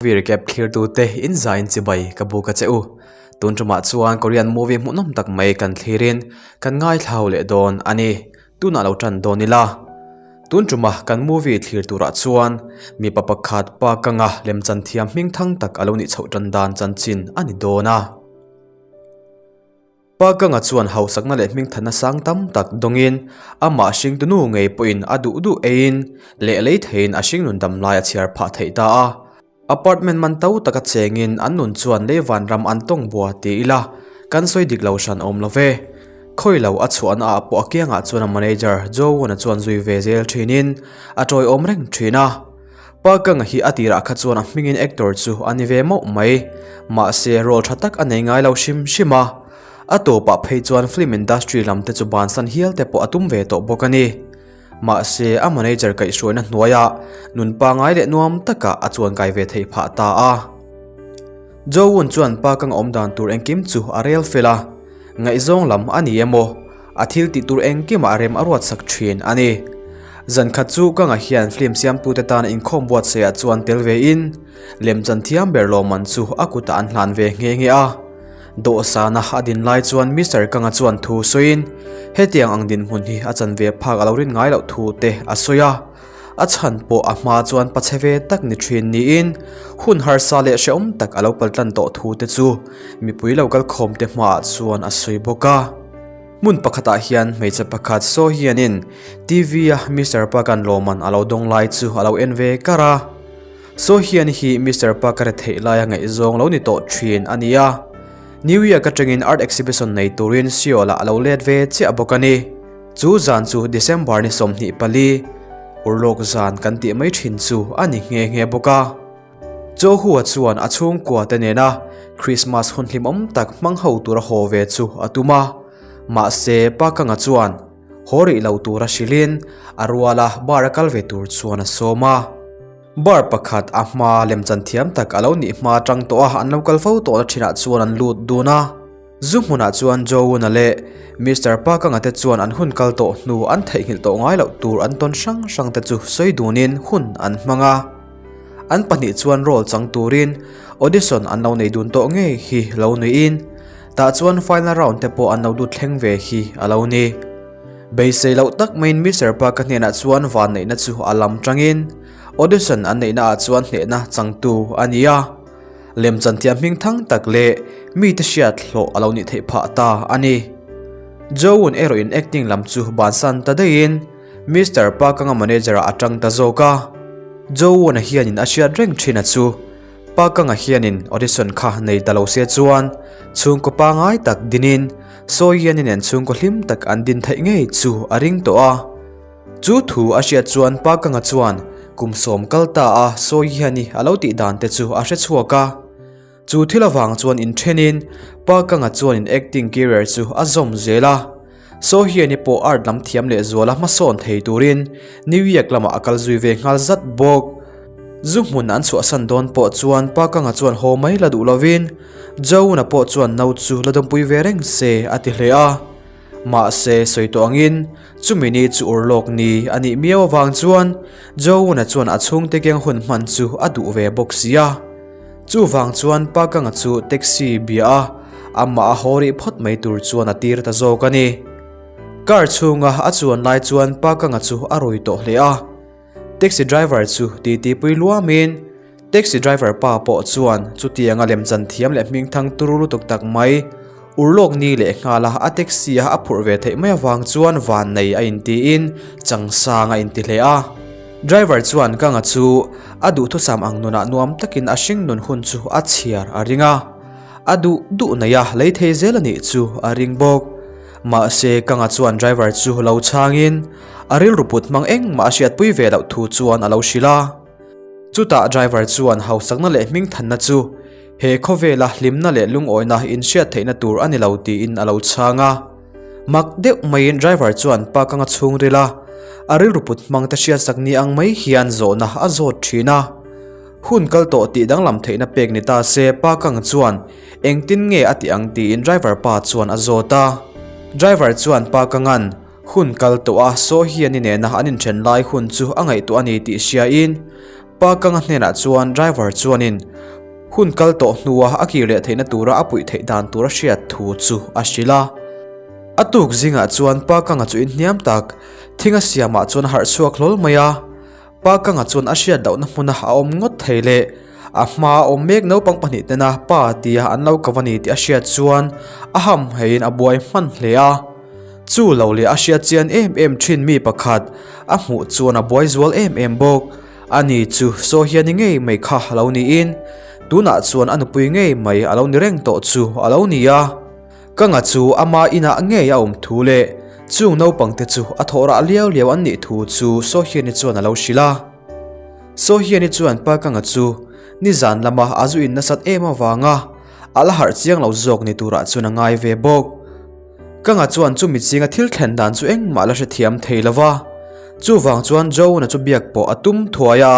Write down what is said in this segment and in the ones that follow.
movie recap thlirtute in zaiin chibai ka buk a che u. Tun tumah chuan Korean movie hmuhnawm tak mai kan thlirin kan ngaithlau leh dawn a ni. Tunah lo tan dawn ila. Tun tuma kan movie thlir turah chuan mipa pakhat pa kanga lemchan thiam hming thang tak a lo nih chhoh tan dan chanchin a ni dawn a. Pa kanga chuan hausakna leh hmingthanna sang tam tak dawngin amah hringtunu ngei pawhin a duh duh eiin leh lei theiin a hringnun dam lai a chhiar phah theih ta a. Apartment man to taka chengin an nun chuan leivan ram an tawng bua ti ila kan sawi dik lo hran awm lo ve. Khawi lo a chhuahna ah pawh a kiangah chuan a manager Joe Won-a chuan zui ve zel thinin a tawiawm reng thin a. Pa Kanga hi a tirah kha chuan a hmingin actor chu a ni ve mauh mai. Mahse role tha tak a nei ngai lo hrim hrim a. A tawpah phei chuan film industry lam te chu bansan hial te pawh a tum ve tawh bawk a ni. Mahse, a manager kaihhruaina hnuaiah nun pangngai leh nuam takah a chuan kai ve theih phah ta a. Joe-un chuan pa kang awm dan tur engkim chu a rel fel a, ngaihzawng lam a ni emaw, a thil tih tur engkimah rem a ruatsak thin a ni. Zan khat chu Kanga hian film siamtute tana inkhawm buatsaihah chuan tel vein, lemchan thiam ber lawmman chu a kutah an hlan ve nghe nghe a. Dawhsana a din lai chuan Mister Kanga chuan thu sawiin, hetiang ang dinhmun hi a chan ve phak a lo rin ngai loh thu te a sawi a. A chhan pawh a hma chuan pachhe ve tak ni thin niin hun harsa leh hrehawm tak a lo paltlan tawh thu te chu mipui lo kal khawm te hmaah chuan a sawi bawk a. Hmun pakhatah hian hmeichhe pakhat saw hianin TV a Mister Park-a'n lawmman a lo dawng lai chu a lo en ve kar a. Saw hian hi Mister Park-a retheih laia ngaihzawng lo ni tawh thin a ni a. New York atangin art exhibition nei turin Seoul-ah a lo let ve chiah bawk a ni. Chu zan chu December ni 24, urlawk zan kan tih mai thin chu a ni nghe nghe bawk a. Johua chuan a chhungkua te nena Christmas hun hlimawm tak hmang ho tura haw ve chu a tum a. Mahse, Pakanga chuan haw rih lo tura hrilhin a ruala bar a kal ve tur chuan a sawm a. Bar pakhat a hma lemchan thiam tak a lo nih hma tang tawh a, an lo kal fo tawhna thinah chuan an lut dun a. Zu hmunah chuan Joe-una leh Mister Park-anga te chuan an hun kal tawh hnu an theihnghilh tawh ngai loh tur an tawn hrang hrang te chu sawi dunin hun an hmang a. An pahnih chuan role chang turin audition an lo nei dun tawh ngei hi lo nuihin tah chuan final round te pawh an lo lut thleng ve hi a lo ni. Beisei loh tak maiin Mister Park-a hnenah chuan vanneihna chu a lam tangin audition an neihna ah chuan hnehna changtu a ni a. Lemchan thiam hming thang tak leh mite hriat hlawh a lo nih theih phah ta a ni. Joe-un erawhin acting lam chu bansan ta daihin Mister Park-anga manager-ah a tang ta zawk a. Joe-un-a hianin a hriat reng thin a chu Park-anga hianin audition kha nei ta lo se chuan chhungkaw pangngai tak dinin Sawi hianin nen chhungkaw hlim tak an din theih ngei chu a ring tawh a. Chu thu a hriat chuan Pakanga chuan kum sawm kal ta a Sawi hiani a lo tih dan te chu a hre chhuak a. Chu thil avang chuan inthenin Pakanga chuan in acting career chu a zawm zel a. Sawi hiani pawh art lam thiam leh zuala hmasawn thei turin New York lamah a kal zui ve nghal zat bawk. Zu hmun an chhuahsan dawn pawh chuan Pakanga chuan haw mai la duh lovin Joe-na pawh chuan no chu la dawmpui ve reng se a ti hle a. Mahse, sawi tawh angin, chumi ni chu urlawk ni a nih miau avang chuan Joe-na chuan a chhungte keng hun hman chu a duh ve bawk si a. Chuvang chuan Pakanga chu taxi bia a, amah a haw rih phawt mai tur chuan a tir ta zawk a ni. Car chhunga a chuan lai chuan Pakanga chu a rui tawh hle a. Taxi driver chu titi pui luamin, taxi driver pa pawh chuan chutianga lemchan thiam leh hmingthang turu lutuk tak mai urlawk ni leh nghala a taxi a a phurh ve theih mai avang chuan vannei a intiin changsang a inti hle a. Driver chuan Kanga chu a duhthusam ang nunah nuam takin a hringnun hun chu a chhiar a ring a, a duh duh nei a lei thei zel a nih chu a ring bawk. Mahse Kanga chuan driver chu lo chhangin a rilru put hmang engmah a hriatpui ve loh thu chuan a lo hrilh a. Chutah driver chuan hausakna leh hmingthanna chu he khawvela hlimna leh lungawina inhriat theihna tur a ni lo tiin a lo chhang a. Mak deuh maiin driver chuan pa Kanga chhungril a, a rilru put hmang te hriatsak ni ang mai hian zawhna a zawt thin a. Hun kal tawh tih danglam theihna pek ni ta se pa Kang chuan engtin nge a tih ang tiin driver pa chuan a zawt a. Driver chuan pa Kanga'n Hun kal tawh a, saw hian i nena an inthen lai hun chu a ngaihtuah a ni tih hriain. Pa Kanga hnenah chuan driver chuanin hun kal tawh hnua a kir leh theihna tura a puih theih dan tur a hriat thu chu a hrilh a. A tuk zingah chuan Pa Kanga chu inhniam tak thing a siamah chuan a harh chhuak hlawl mai a. Pa Kanga chuan a hriat lohna hmuna a awm ngawt thei leh a hmaa awm mek naupang pahnih tena pa tia an lo kava ni tih a hriat chuan a hamhaiin a buai hman hle a. Chu lo leh a hriat chian em em thin mi pakhat a hmuh chuan a buai zual em em bawk. Ani chu saw hian i ngei mai kha a lo niin tunah chuan a nupui ngei mai a lo ni reng tawh chu a lo ni a. Ka nga chu ama inah ngei a awm thu leh chung naupang te chu a thawh rah liau liau an nih thu chu saw hian i chuan a lo hrilh a. Saw hian i chuan pa ka nga chu nizan lama a zu in nasat em avanga a la harh chiang lo zawk ni turah chuan a ngai ve bawk. Ka nga chuan chumi chinga thil thlen dan chu engmah la hrethiam thei lo va, chuvang chuan Jona chu biak pawh a tum thuai a,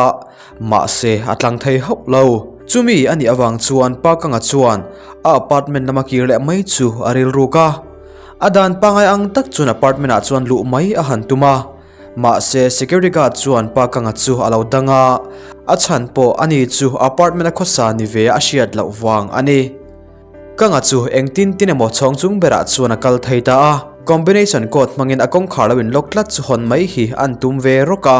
mahse a tlang thei hauh lo. Chumi a nih avang chuan pa ka nga chuan a apartment lama kir leh mai chu a rilruk a, a dan pangai ang tak chuan apartment ah chuan luh mai a han tum a, mahse security guard chuan pa ka nga chu a lo dang a, a chhan pawh ani chu apartment a khawsa ni ve a hriat loh vang a ni. Ka nga chu engtin tin emaw chhawng chung berah chuan a kal thei ta a, combination code hmangin a kawngkhar lo in lock tlat chu hawn mai hi an tum ve rawk a,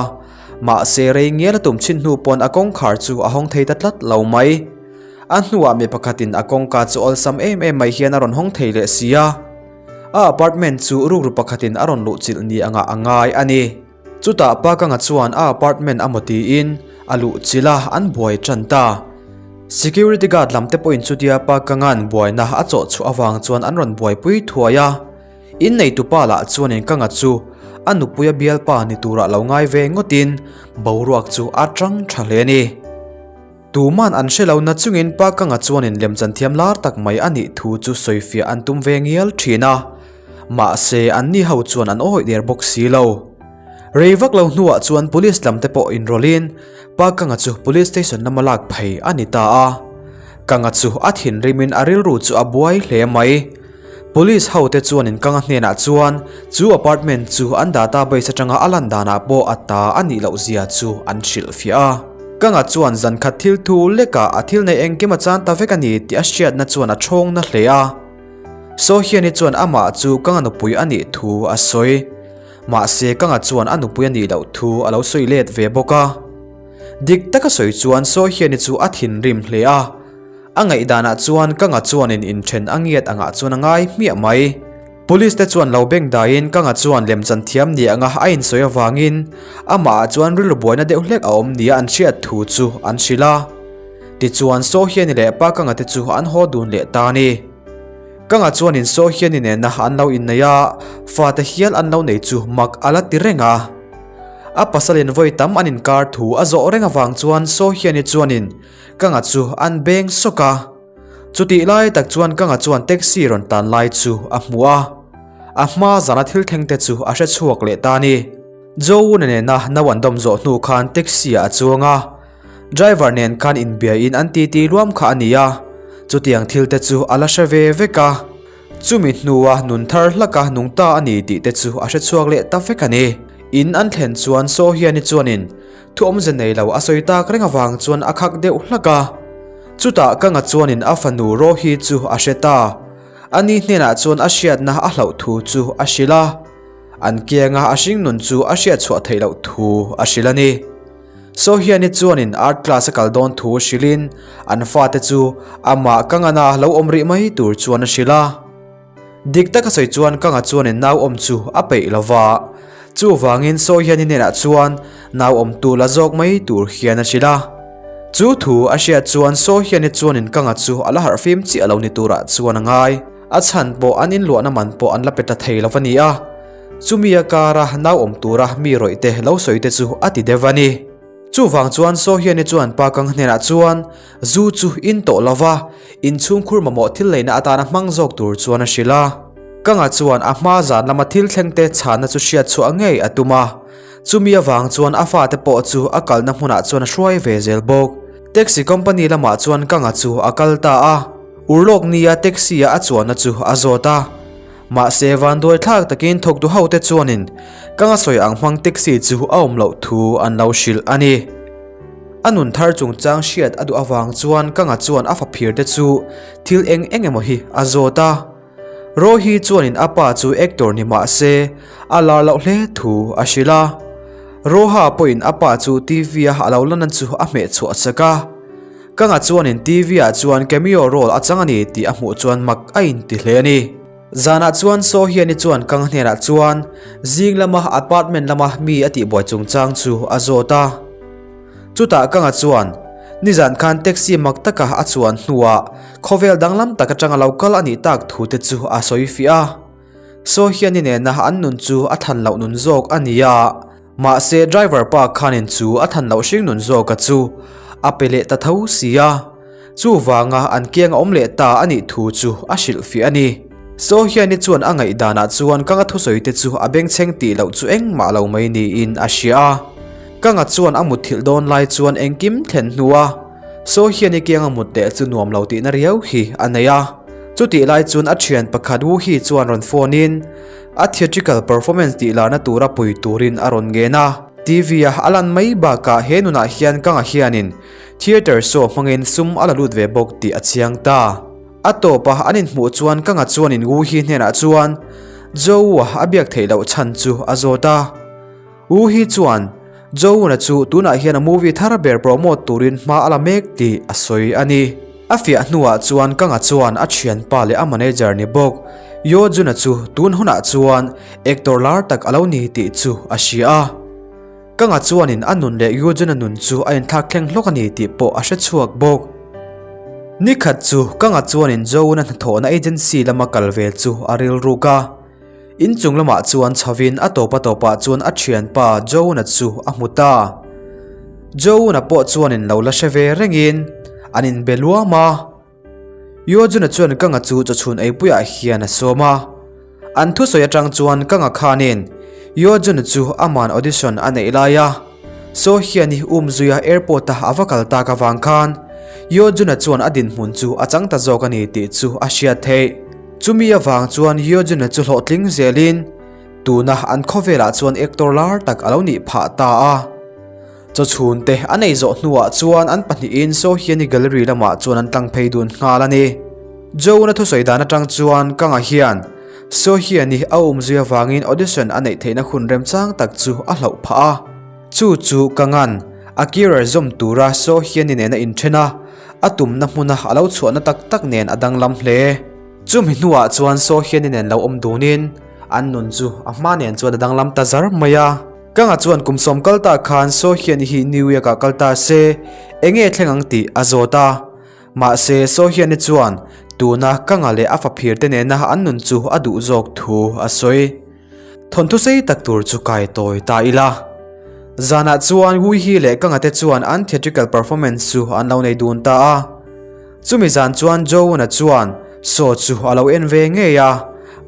mahse rei ngial a tum chhin hnu pawn a kawngkhar chu a hawng thei ta tlat lo mai. A hnuah mi pakhatin a kawngka chu awlsam em em mai hian a rawn hawng thei leh si a, a apartment chu rukru pakhatin a rawn luhchilh ni angah a ngai a ni. Chutah pa Kanga chuan a apartment a maw tiin a luh chilh a, an buai tan ta. Security guard lam te pawhin chutia pa Kanga'n buaina a chawh chhuah avang chuan an rawn buaipui thuai a. Inneitupa lah chuanin Kanga chu a nupuia bialpa ni turah lo ngai ve ngawtin boruak chu a tang tha hle a ni. Tuman an hre lo na chungin Pa Kanga chuanin lemchan thiam lar tak mai a nih thu chu sawifiah an tum ve ngial thin a. Mahse, anni ho chuan an awih der bawk si lo. Rei vak lo hnuah chuan police lam te pawh inrawlhin Pa Kanga chu police station lama lak phei a ni ta a. Kanga chu a thinrimin a rilru chu a buai hle mai. Police ho te chuanin Kanga hnenah chuan chu apartment chu an database atanga a lan danah pawh a ta a nih loh zia chu an hrilhfiah a. Kanga chuan zan khat thil thu lekah a thil neih engkim a chan ta vek a ni tih a hriatna chuan a thawng na hle a. Sohiani chuan amah chu Kanga nupui a nih thu a sawi. Mahse Kanga chuan a nupui a nih loh thu a lo sawi let ve bawk a. Dik taka sawi chuan Sohiani chu a thinrim hle a. A ngaihdanah chuan ka nga chuanin inthen a ngiat angah chuan a ngai hmiah mai. Police te chuan lo beng daiin ka nga chuan lemchan thiam ni anga a insawi avangin amahah chuan rilru buaina deuh hlek a awm nia an hriat thu chu an hrilh a. Tichuan Sawhiani leh pa ka nga te chu an haw dun leh ta a ni. Ka nga chuanin Sawhiani nena an lo innei a, fate hial an lo nei chu mak a la ti reng a. A pasalin vawi tam an inkar thu a zawh reng avang chuan Sawhiani chuanin Ka nga chu an beng sawk a, chutih lai tak chuan ka nga chuan taxi rawn tan lai chu a hmu a, a hma zana thil thleng te chu a hre chhuak leh ta a ni. Joe-una nena no an dawm zawh hnu khan taxi ah a chuang a, driver nen khan inbia in an titi luam kha a ni a, chutiang thil te chu a la hre ve vek a, chumi hnua nun thar hlaka nung ta a ni tih te chu a hre chhuak leh ta vek a ni. In an thlen chuan Sawhiani chuanin Thu awmze nei lo a sawi tak reng avang chuan a khak deuh hlak a. Chutah ka nga chuanin a fanu Rohi chu a hre ta. Ani hnenah chuan a hriatna a hlauh thu chu a hrilh a. An kianga a hringnun chu a hriat chhuah theih loh thu a hrilh a ni. Sohiani chuanin art class a kal dawn thu hrilhin an fate chu amah ka ngana lo awm rih mai tur chuan a hrilh a. Dik taka sawi chuan ka nga chuanin nau awm chu a peih lo va, chuvangin sawi hian i hnenah chuan nau awm tu la zawk mai tur hian a hrilh a. Chu thu a hriat chuan sawi hian i chuanin ka nga chu a la harh fim chiah lo ni turah chuan a ngai. A chhan pawh an inluahna man pawh an la pe ta thei lo va ni a, chumi a kara nau awm tura mi rawih te lo sawi te chu a ti deuh a ni. Chuvang chuan Sawhiani chuan pa Kang hnenah chuan zu chu in tawh lo va, inchhungkhur mamawh thil leina atana hmang zawk tur chuan a hrilh a. Kanga chuan a hma zan lama thil thlengte chhanna chu hriat chhuah ngei a tum a, chumi avang chuan a fate pawh chu a kalna hmunah chuan a hruai ve zel bawk. Taxi company lamah chuan Kanga chu a kal ta a, urlawk nia taxi-a a chuanna chu a zawt a. Mahse vanduai thlak takin thawktu hote chuanin ka nga sawi ang hmang taxi chu a awm loh thu an lo hrilh a ni. A nun thar chungchang hriat a duh avang chuan Kanga chuan a faphir te chu thil eng eng emaw hi a zawt a. Rohi chuanin a pa chu actor ni mah se a lar loh hle thu a hrilh a. Roha pawhin a pa chu TV a a lo lan chu a hmeh chhuah chak a. Kanga chuanin TV ah chuan cameo role a chang a ni tih a hmuh chuan mak a inti hle a ni. Zanah chuan Sohiani chuan Kanga hnenah chuan zing lama apartment lama mi a tihbuai chungchang chu a zawt a. Chutah Kanga chuan nizan khan taxi mak taka a chuan hnuah khawvel danglam tak atanga lo kal a nih tak thu te chu a sawi fiah a. Sohiani nena an nun chu a than loh nun zawk a ni a, mahse driver pa khanin chu a than loh hring nun zawka chu a pe leh ta tho si a. Chuvanga an kiang a awm leh ta a nih thu chu a hrilhfiah a ni. Sohiani chuan a ngaihdanah chuan Kanga thusawi te chu a bengchheng tih loh chu engmah lo mai niin a hria a. Kanga chuan a mutthilh dawn lai chuan engkim thlen hnua Sohiani kianga mut leh chu nuam lo tihna riau hi a nei a. Chutih lai chuan a thian pakhat Wuhi chuan rawn phone in a theatrical performance tih larna tura pui turin a rawn ngen a. TV a a lan mai bakah he nunah hian Kanga hianin Theatre show hmangin sum a la lut ve bawk tih a chiang ta. A tawpa an inhmuh chuan Kanga chuanin Wu Hi hnenah chuan Zhou-a a biak theih loh chhan chu a zawt a. Wu Hi chuan Zhou-na chu tunah hian a movie thar ber promote turin hma a la mek tih a sawi a ni. A fiah hnuah chuan Kanga chuan a thianpa leh a manager ni bawk Yo Jun-a chu tun hunah chuan actor lar tak a lo ni tih chu a hria a. Kanga chuanin a nun leh Yujun-a nun chu a inthlak thleng hlawk a ni tih pawh a hre chhuak bawk. Ni khat chu Kanga chuanin Joe-na hnathawhna agency lama kal ve chu a rilruk a. Inchung lamah chuan chhovin a tawpa tawpah chuan a thianpa Joe-na chu a hmu ta. Joe-na pawh chuanin lo la hre ve rengin an inbe luam a. Yojuna chuan Kanga chu chawchhun eipuiah hian a sawm a. An thusawi atang chuan Kanga khanin Yojuna chu aman audition a neih lai a, Seo hian i um zuia airport a a va kal tak avang khan Yojuna chuan a dinhmun chu a chang ta zawk a ni tih chu a hriat theih. Chumi avang chuan Yojuna chu hlawhtling zelin tuna an khawvelah chuan actor lar tak a lo nih phah ta a. Chawchhun te an ei zawh hnuah chuan an pahnihin Sohiani Gallery lamah chuan an tlang phei dun nghal a ni. Joe-na thusawi dan atang chuan Kanga hian Sohiani a umzui avangin audition a neih theihna hun remchang tak chu a hlauh phah a. Chu chu Kanga'n a career zawm tura Sohiani nena inthen a, a tumna hmuna a lo chhuahna tak tak nen a danglam hle. Chumi hnuah chuan Sohiani nen lo awm dunin an nun chu a hma nen chuan a danglam ta zar mai a. Kanga chuan kum sawm kal ta khan Sohian hi New York ah kal ta se enge thleng ang tih a zawt a. Mahse Sohian-i chuan tuna Kanga leh a faphir te nena an nun chu a duh zawk thu a sawi. Thawnthu sei tak tur chu kai tawi ta ila. Zanah chuan Wuihi leh Kanga te chuan an theatrical performance chu an lo nei dun ta a. Chumi zan chuan Joan-a chuan show chu a lo en ve ngei a,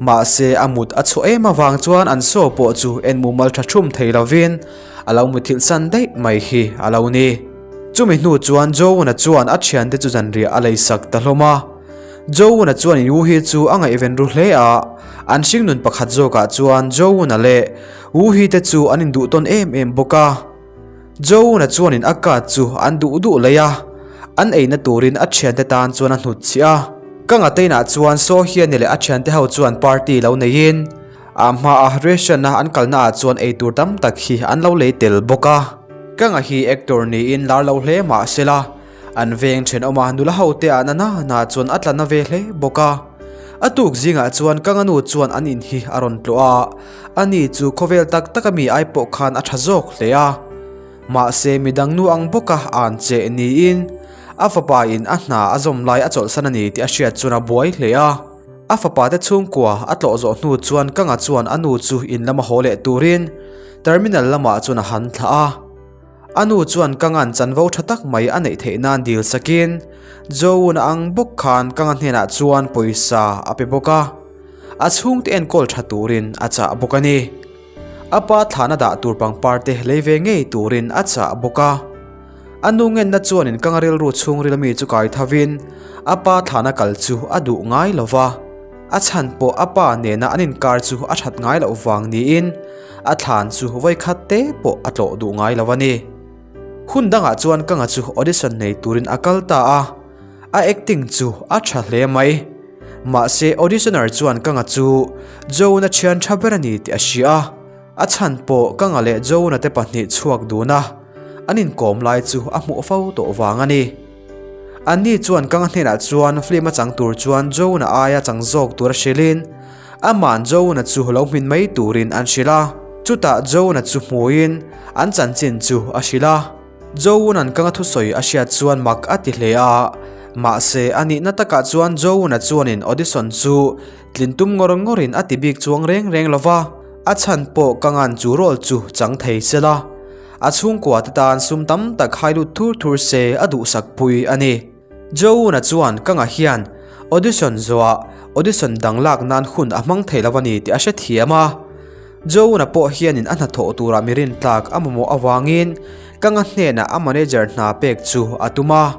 mahse a mut a chhuah em avang chuan an show pawh chu en mumal tha thum thei lovin a lo muthilh san daih mai hi a lo ni. Chumi hnu chuan Joan-a chuan a thiante chu zanriah a leisak ta hlawm a. Joan-a chuan in Wuhi chu a ngaihven ru hle a, an hringnun pakhat zawkah chuan Joan-a leh Wuhi te chu an induh tawn em em bawk a. Joan-a chuanin a card chu an duh duh lei a, an eina turin a thiante tan chuan a hnut chhiah a. Ka ngatainah chuan Sohiani leh a thiante ho chuan party lo neiin a hmaa ration a an kalna ah chuan eitur tam tak hi an lo lei tel bawk a. Ka nga hi actor niin lar lo hle mah sela, an veng thenawma nula ho te ah na na na chuan a tla na ve hle bawk a. A tuk zingah chuan ka nga nu chuan an in hi a rawn tlawh a. Ani chu khawvel tak taka mi ai pawh khan a tha zawk hle a, mahse midang nu ang bawka an che niin a fapa in a hna a zawm lai a chawlhsan a ni tih a hriat chuan a buai hle a. A fapa te chhungkua a tlawh zawh hnu chuan Kanga chuan a nu chu in lama haw leh turin terminal lamah chuan a han thlah a. A nu chuan Kanga'n chanvo tha tak mai a neih theih nan dil sakin Joe-na ang bawk khan Kanga hnenah chuan pawisa a pe bawk a. A chhungte enkawl tha turin a chah bawk a ni. A pa thlahna dah tur pangpar te lei ve ngei turin a chah bawk a. A nu ngenna chuanin Kanga rilru chhungril mi chu kai thovin a pa thlahna kal chu a duh ngai lo va. A chhan pawh a pa nena an inkar chu a that ngai loh vang niin a thlan chu vawikhat te pawh a tlawh duh ngai lo a ni. Hun dangah chuan Kanga chu audition nei turin a kal ta a, a acting chu a tha hle mai. Mahse auditioner chuan Kanga chu Jona thian tha ber a ni tih a hria a, a chhan pawh Kanga leh Jona te pahnih chhuak dun a, an inkawm lai chu a hmuh fo tawh vang a ni. Anni chuan Kanga hnenah chuan film a chang tur chuan Jona aia chang zawk tur a hrilhin, Aman Jona chu lo hmin mai turin an hrilh a, chutah Jona chu hmuin an chanchin chu a hrilh a. Jona'n Kanga thusawi a hriat chuan mak a ti hle a, mahse a nihna takah chuan Jona chuanin audition chu tlin tum ngawr ngawrin a ti bik chuang reng reng lo va, a chhan pawh Kanga'n chu role chu chang thei se la, a chhungkua te tan sum tam tak hai lut thur thur se a duhsak pui a ni. Joe-na chuan Kanga hian audition zawhah audition dang lak nan hun a hmang thei lo a ni tih a hrethiam a. Joe-na pawh hianin a hnathawh turah mi rintlak a mamawh avangin Kanga hnenah a manager hna pek chu a tum a.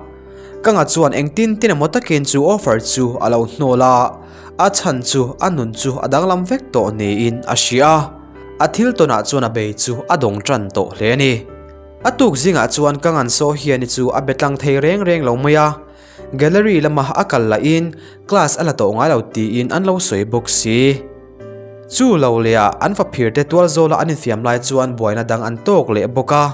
Kanga chuan engtin tin emaw takin chu offer chu a lo hnawl a, a chhan chu a nun chu a danglam vek tawh niin a hria a. A thil tawnah chuan a bei chu a dawng tan tawh hle a ni. A tuk zingah chuan ka ngan saw hian i chu a be tlang thei reng reng lo mai a, gallery lama a kal lahin class a la tawh ngai lo tiin an lo sawi bawk si. Chu lo leh ah an faphir te tual zawla an infiam lai chuan buaina dang an tawk leh bawk a.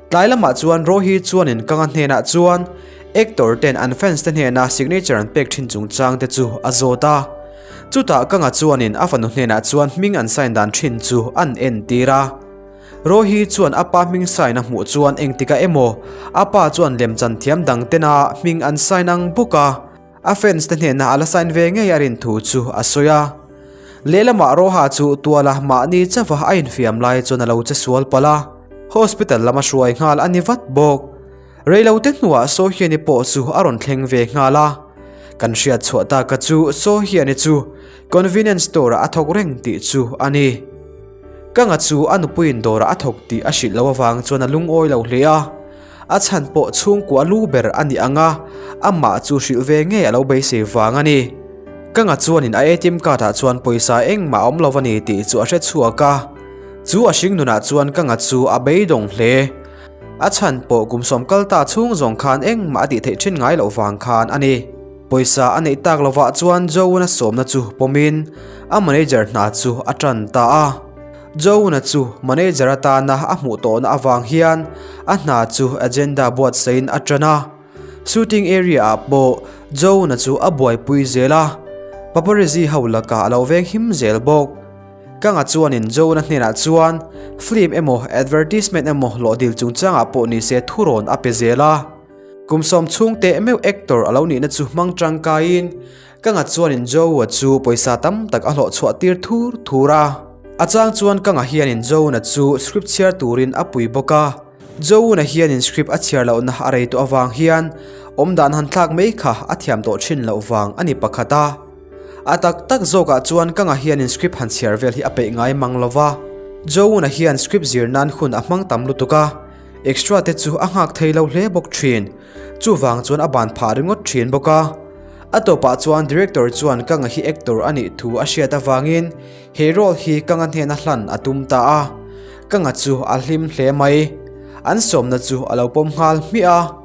Tlai lamah chuan Rohi chuanin Kanga hnenah chuan actor ten an fans te hnena signature an pek thin chungchang te chu a zawt a. Chutah Kanga chuanin a fanu hnenah chuan hming an sign dan thin chu an entir a. Rohi chuan a pa hming sign a hmuh chuan engtikah emaw a pa chuan lemchan thiam dang tena hming an sign ang bawk a, a fans te hnena a la sign ve ngei a rin thu chu a sawi a. Lehlamah Roha chu tuala mahni chauha a infiam lai chuan a lo che sual palh a, hospital lama hruai nghal a ni vat bawk. Reilote hnuah Sohiani pawh chu a rawn thleng ve nghal a, kan hriat chhuah taka chu Sohiani chu convenience store ah a thawk reng tih chu a ni. Kanga chu a nupuiin dawrah a thawk tih a hrilh loh avang chuan a lungawi lo hle a, a chhan pawh chhungkua lu ber a ni ang a, amah chu hrilh ve ngei a lo beisei vang a ni. Kanga chuanin a ATM card ah chuan pawisa engmah a awm lo a ni tih chu a hre chhuak a, chu a hring nunah chuan Kanga chu a beidawng hle. A chhan pawh kum sawm kal ta chhung zawng khan engmah a tih theih thin ngai loh vang khan a ni. Pawisa a neih tak lovah chuan Joe-na sawmna chu pawmin a manager hna chu a tan ta a. Joe-na chu manager atana a hmuh tawhna avang hian a hna chu agenda buatsaihin a tan a. Shooting area ah pawh Joe-na chu a buaipui zel a, paparazzi ho lakah a lo veng him zel bawk. Kanga chuanin Joe-na hnenah chuan film emaw advertisement emaw hlawhdil chungchangah pawh nise thurawn a pe zel a. Kum sawm chhung teh meuh actor a lo nihna chu hmang tangkaiin Kanga chuanin Joe-a chu pawisa tam tak a hlawh chhuah tir thur thur a. A chang chuan Kanga hianin Joe-na chu script chhiar turin a pui bawk a. Joe-na hianin script a chhiar lohna a rei tawh avang hian awmdan han thlak mai kha a thiam tawh thin loh vang a ni pakhat a. A tak tak zawkah chuan Kanga hianin script han chhiar vel hi a peih ngai mang lo va. Joe-na hian script zir nan hun a hmang tam lutuk a. Extra te chu a nghak thei lo hle bawk thin. Chuvang chuan a ban phah ringawt thin bawk a. A tawpah chuan director chuan Kanga hi actor a nih thu a hriat avangin he role hi Kanga hnena hlan a tum ta a. Kanga chu a hlim hle mai. An sawmna chu a lo pawm nghal hmiah a.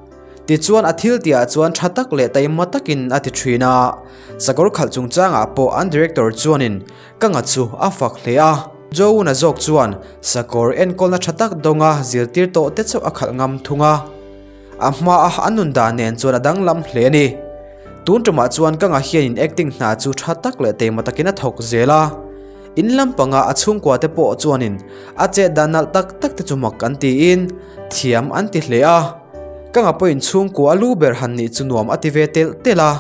Tichuan a thil tihah chuan tha tak leh taima takin a ti thin a. Sakawr khalh chungchangah pawh an director chuanin Kanga chu a fak hle a. Joe-na zawk chuan sakawr enkawlna tha tak dawnga zirtir tawh te chauh a khalh ngam thung a. A hmaa a nun dan nen chuan a danglam hle a ni. Tun tumah chuan Kanga hianin acting hna chu tha tak leh teima takin a thawk zel a. In lampanga a chhungkua te pawh chuanin a chet dan nalh tak tak te chu mak an tiin thiam an ti hle a. Kanga pawhin chhungkua a lu ber han nih chu nuam a ti ve telh telh a.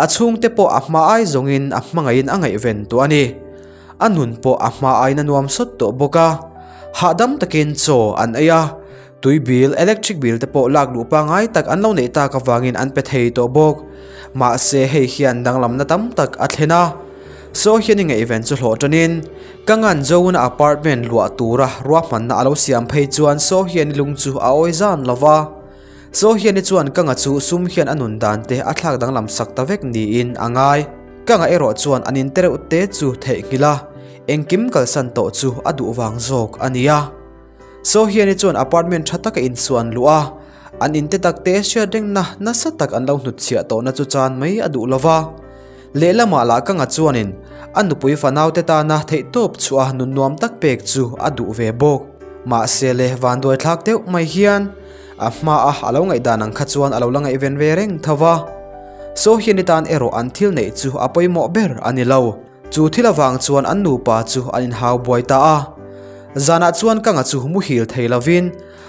A chhungte pawh a hma ai zawngin a hmangaihin a ngaihven tawh a ni. A nun pawh a hma aiin a nuam sawt tawh bawk a. Hahdam takin chaw an ei a, tui bill, electric bill te pawh lak luh pangngai tak an lo neih tak avangin an pe thei tawh bawk. Mahse hei hian danglamna tam tak a thlen a. Saw hian i ngaihven chu hlawh tanin ka ngan Joe-na apartment luah tura ruahmanna a lo siam phei chuan Saw hian i lung chu a awi zan lo va. Saw hian i chuan ka nga chu sum hian a nun dan te a thlak danglam sak ta vek niin a ngai. Ka nga erawh chuan an in tereuh te chu theihnghilh a, engkim kalsan tawh chu a duh vang zawk a nia. Soo-Hyun-i chuan apartment tha taka insuan luh a, an inte tak te hriat rengna nasa tak an lo hnutchhiah tawhna chu chan mai a duh lova. Lehlamah lah Kanga chuanin a nupui fanaute tana theihtawp chhuah a nun nuam tak pek chu a duh ve bawk. Mahse le vanduai thlak deuh mai hian a hmaa a lo ngaihdan ang kha chuan a lo la ngaihven ve reng tho va. Soo-Hyun-i tan erawh an thil neih chu a pawimawh ber a ni lo. Chu thil avang chuan an nupa chu an inhau buai ta a. Zanah chuan Kanga chu muhil thei lovin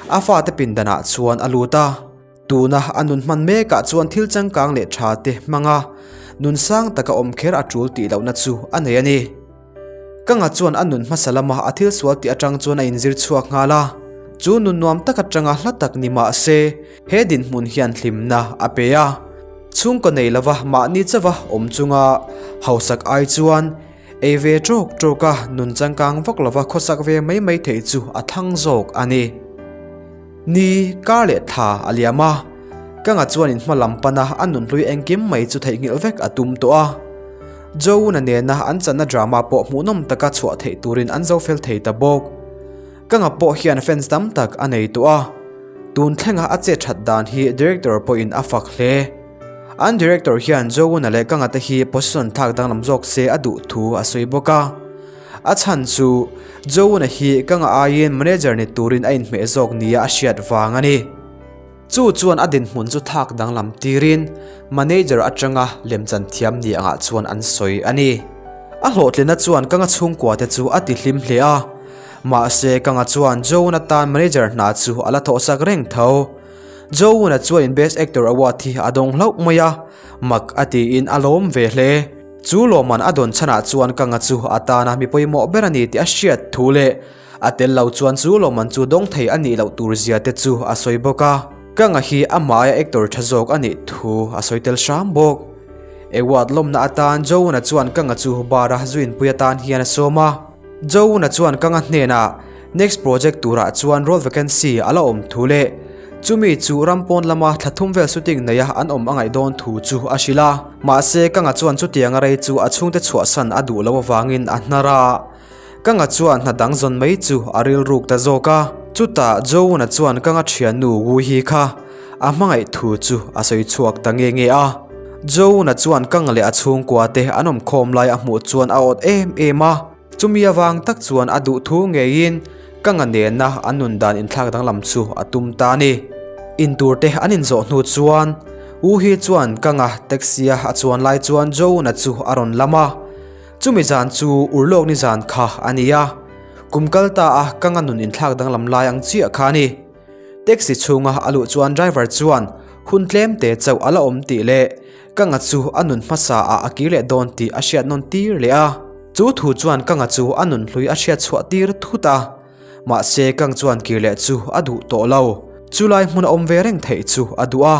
a fate pindanah chuan a lut a. Tuna a nun hman mekah chuan thil changkang leh tha te hmanga nun sang taka awm kher a tul tih lohna chu a nei a ni. Kanga chuan a nun hmasa lama a thil sual tih atang chuan a inzir chhuak nghal a. Chu nun nuam tak atanga hla tak ni mah se he dinhmun hian hlimna a pe a. Chhungkaw nei lova mahni chauha awm chunga hausak ai chuan ei ve tawk tawk a nun changkang vak lova khawsak ve mai mai theih chu a thlang zawk a ni. Ni, kar leh thla a liam a, Kanga chuan in hma lam pana a nunhlui engkim mai chu theihnghilh vek a tum tawh a. Jouna nena an channa drama pawh hmuhnawm taka chhuah theih turin an zo fel thei ta bawk. Kanga pawh hian fans tam tak a nei tawh a, tun thlenga a chet that dan hi director pawhin a fak hle. An director hian Jouna leh Kanga te hi position thlak danglam zawk se a duh thu a sawi bawk a. A chhan chu Jouna hi ka ngah aiin manager ni turin a inhmeh zawk nia a hriat vang a ni. Chu chuan a dinhmun chu thak danglam tirin manager atanga lemchan thiam ni angah chuan an sawi a ni. A hlawhtlina chuan ka nga chhungkua te chu a ti hlim hle a, mahse ka nga chuan Jouna tan manager hna chu a la thawhsak reng tho. Jouna chuan Best Actor Award hi a dawng hlauh mai a, mak a tiin a lawm ve hle. Chu lawmman a dawn chhanah chuan ka nga chu a tana mi pawimawh ber a ni tih a hriat thu leh a tel lo chuan chu lawmman chu dawng thei a nih loh tur zia te chu a sawi bawk a. Ka nga hi amah aia actor tha zawk a nih thu a sawi tel hram bawk. Award lawmna atan Joan-a chuan ka nga chu bar-a zuinpui atan hian a sawm a. Joan-a chuan ka nga hnenah Next project turah chuan role vacancy a la awm thu leh chumi chu ram pawn lama thla thum vel shooting neia an awm a ngaih dawn thu chu a hrilh a. Mahse, ka nga chuan chutianga rei chu a chhungte chhuahsan a duh loh avangin a hnar a. Ka nga chuan hna dang zawn mai chu a rilruk ta zawk a. Chutah Joan-a chuan ka nga thiannu Wu Hi kha a hmangaih thu chu a sawi chhuak ta nge nge a. Joan-a chuan ka nga leh a chhungkua te an awm khawm lai a hmuh chuan a awt em em a. Chumi avang tak chuan a duh thu ngeiin ka nga nena an nun dan inthlak danglam chu a tum ta a ni. Intur te an inzawh hnu chuan U hi chuan ka nga taxi a a chuan lai chuan Joan-a chu a rawn lam a. Chumi zan chu urlawk ni zan kha a ni a, kum kal ta a ka nga nun inthlak danglam lai ang chiah kha a ni. Taxi chhunga a luh chuan driver chuan hun tlem te chauh a la awm tih leh Ka nga chu a nun hmasa ah a kir leh dawn tih a hriat nawn tir leh a. Chu thu chuan ka nga chu a nun hlui a hriat chhuah tir thut a. Mahse Kang chuan kir leh chu a duh tawh lo. Chu lai hmun a awm ve reng theih chu a duh a.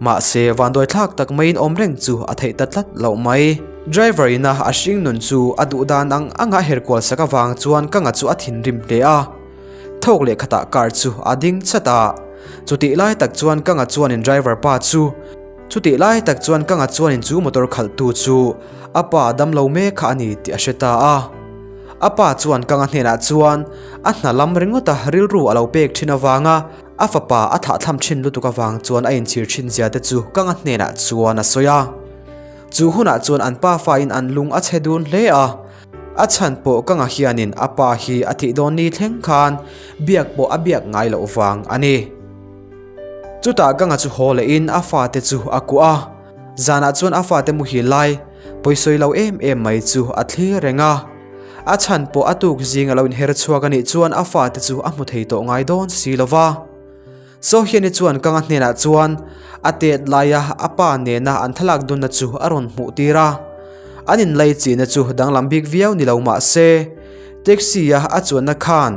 Mahse vanduai thlak tak maiin awm reng chu a theih ta tlat loh mai. Driver ina a hring nun chu a duh dan ang anga her kual sak avang chuan ka nga chu a thinrim hle a. Thawk leh khatah car chu a ding chat a. Chutih lai tak chuan ka nga chuanin driver pa chu Chutih lai tak chuan ka nga chuanin chu motor khalhtu chu a pa damlo mek kha a ni tih a hre ta a. A pa chuan ka nga hnenah chuan a hna lam ringawta rilru a lo pek thin avanga a fapa a thahthlam thin lutuk avang chuan a inchhir thin zia te chu ka nga hnenah chuan a sawi a. Chu hunah chuan an pafa in an lung a chhe dun hle a. A chhan pawh ka nga hianin a pa hi a thih dawn ni thleng khan biak pawh a biak ngai loh vang a ni. Chutah Ganga chu haw lehin a fate chu a kuah a, zanah chuan a fate muhil lai pawisawi lo em em mai chu a thlir reng a. A chhan pawh a tuk zing a lo inher chhuak a nih chuan a fate chu a hmu thei tawh ngai dawn si lo va. Sohiani chuan Ganga hnenah chuan a tet laia a pa nena an thlalak dunna chu a rawn hmuh tir a. An inlai chihna chu danglam bik viau ni lo mah se, Taxi-a a chuanna khan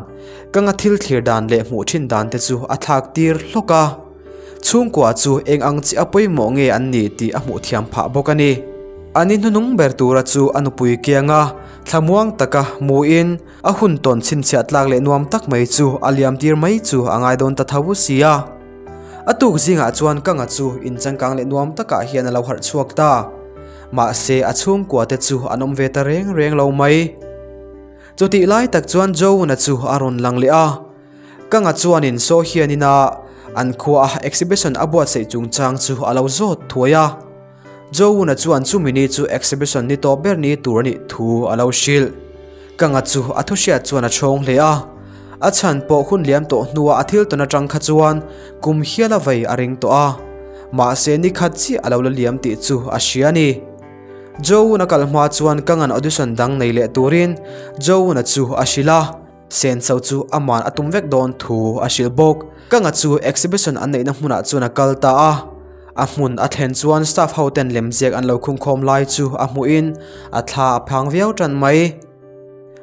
ka nga thil thlir dan leh hmuh thin dan te chu a thlak tir hlawk a. Chhungkua chu eng ang chiah a pawimawh nge an nih tih a hmuh thiam phah bawk a ni. A ni hnuhnung ber tura chu a nupui kianga thlamuang taka hmuhin a hun tawn chhinchhiah tlak leh nuam tak mai chu a liam tir mai chu a ngai dawn ta tho si a. A tuk zingah chuan ka nga chu inchangkang leh nuam takah hian a lo harh chhuak ta. Mahse a chhungkua te chu an awm ve ta reng reng lo mai. Chutih lai tak chuan Joan-a chu a rawn lang leh a. Kanga chuanin Saw hian ina an khuaa exhibition a buatsaih chungchang chu a lo zawt thuai a. Jowuna chuan chumi ni chu exhibition ni tawp ber ni tur a nih thu a lo hrilh. Kanga chu a thu hriat chuan a chhawng hle a. A chhan pawh hun liam tawh hnua a thil tawn atang kha chuan kum hial a vei a ring tawh a. Mahse ni khat chiah a lo la liam tih chu a hria a ni. Jowuna kal hma chuan Kanga'n audition dang nei leh turin Jowuna chu a hrilh a. Senso chu aman a tum vek dawn thu a hrilh bawk. Kanga chu exhibition an neihna hmunah chuan a kal ta a. A hmun a thlen chuan staff ho ten lemziak an lo khungkhawm lai chu a hmuhin a thla a phang viau tan mai.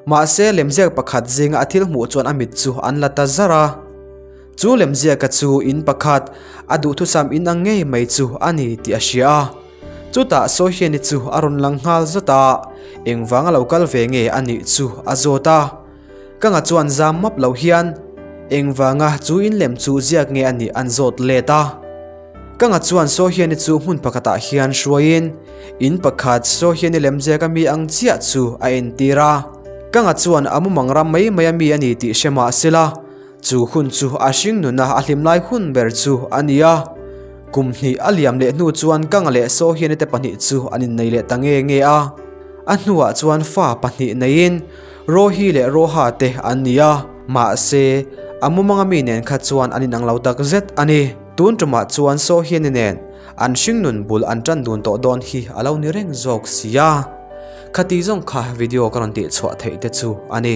Mahse lemziak pakhat zinga a thil hmuh chuan a mit chu an la ta zar a. Chu lemziaka chu in pakhat a duhthusam in ang ngei mai chu a ni tih a hria a. Chutah Sohiani chu a rawn lang nghal zat a, engvanga lo kal ve nge a nih chu a zawt a. Kanga chuan zam map lo hian engvanga chu in lem chu ziak nge a nih an zawt let a. Kanga chuan Sohiani chu hmun pakhatah hian hruaiin in pakhat Sohiani lem ziak a mi ang chiah chu a entir a. Kanga chuan a mumang ram mai mai a mi a ni tih hre mah sela, Chu hun chu a hringnuna a hlimlai hun ber chu a ni a. Kum hnih a liam leh hnu chuan Kanga leh Sohiani te pahnih chu an innei leh ta nge nge a. A hnuah chuan fa pahnih neiin Rohi leh Roha te an ni a. Mahse, a mumanga mi nen kha chuan an inang lo tak zet a ni. Tun tumah chuan Sohiani nen an hringnun bul an tan dun tawh dawn hi a lo ni reng zawk si a. Khati zawng kha video ka rawn tihchhuah theih te chu a ni.